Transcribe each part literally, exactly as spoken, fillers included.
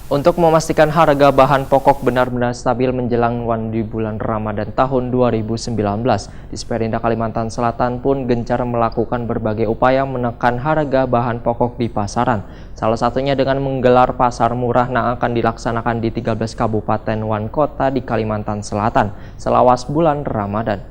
Untuk memastikan harga bahan pokok benar-benar stabil menjelang wan di bulan Ramadan tahun dua ribu sembilan belas, Disperindak Kalimantan Selatan pun gencar melakukan berbagai upaya menekan harga bahan pokok di pasaran. Salah satunya dengan menggelar pasar murah yang akan dilaksanakan di tiga belas kabupaten wan kota di Kalimantan Selatan selawas bulan Ramadan.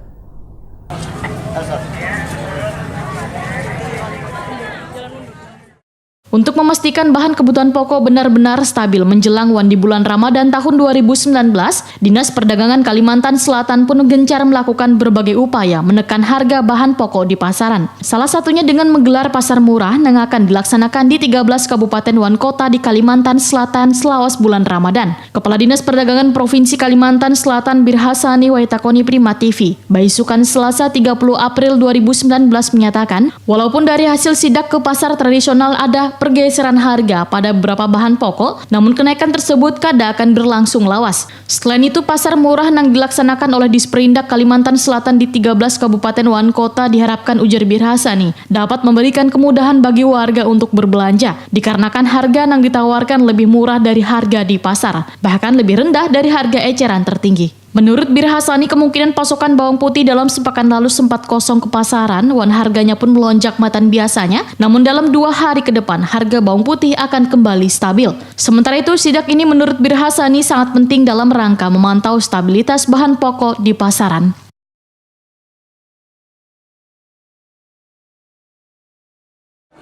Untuk memastikan bahan kebutuhan pokok benar-benar stabil menjelang wan di bulan Ramadan tahun dua ribu sembilan belas, Dinas Perdagangan Kalimantan Selatan pun gencar melakukan berbagai upaya menekan harga bahan pokok di pasaran. Salah satunya dengan menggelar pasar murah yang akan dilaksanakan di tiga belas kabupaten wan kota di Kalimantan Selatan selawas bulan Ramadan. Kepala Dinas Perdagangan Provinsi Kalimantan Selatan Birhasani Waitakoni Prima T V, baisukan Selasa tiga puluh April dua ribu sembilan belas menyatakan, walaupun dari hasil sidak ke pasar tradisional ada pergeseran harga pada beberapa bahan pokok, namun kenaikan tersebut kada akan berlangsung lawas. Selain itu, pasar murah yang dilaksanakan oleh Disperindak Kalimantan Selatan di tiga belas kabupaten wan kota diharapkan, ujar Birhasani, dapat memberikan kemudahan bagi warga untuk berbelanja, dikarenakan harga yang ditawarkan lebih murah dari harga di pasar, bahkan lebih rendah dari harga eceran tertinggi. Menurut Birhasani, kemungkinan pasokan bawang putih dalam sepekan lalu sempat kosong ke pasaran, wan harganya pun melonjak matan biasanya, namun dalam dua hari ke depan harga bawang putih akan kembali stabil. Sementara itu, sidak ini menurut Birhasani sangat penting dalam rangka memantau stabilitas bahan pokok di pasaran.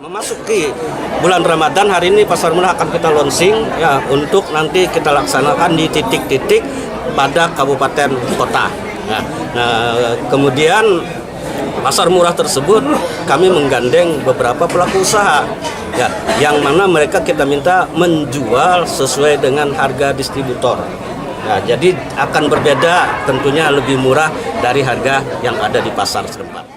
Memasuki bulan Ramadan, hari ini pasar murah akan kita launching, ya, untuk nanti kita laksanakan di titik-titik pada kabupaten kota. Ya. Nah, kemudian pasar murah tersebut kami menggandeng beberapa pelaku usaha, ya, yang mana mereka kita minta menjual sesuai dengan harga distributor. Ya, jadi akan berbeda, tentunya lebih murah dari harga yang ada di pasar setempat.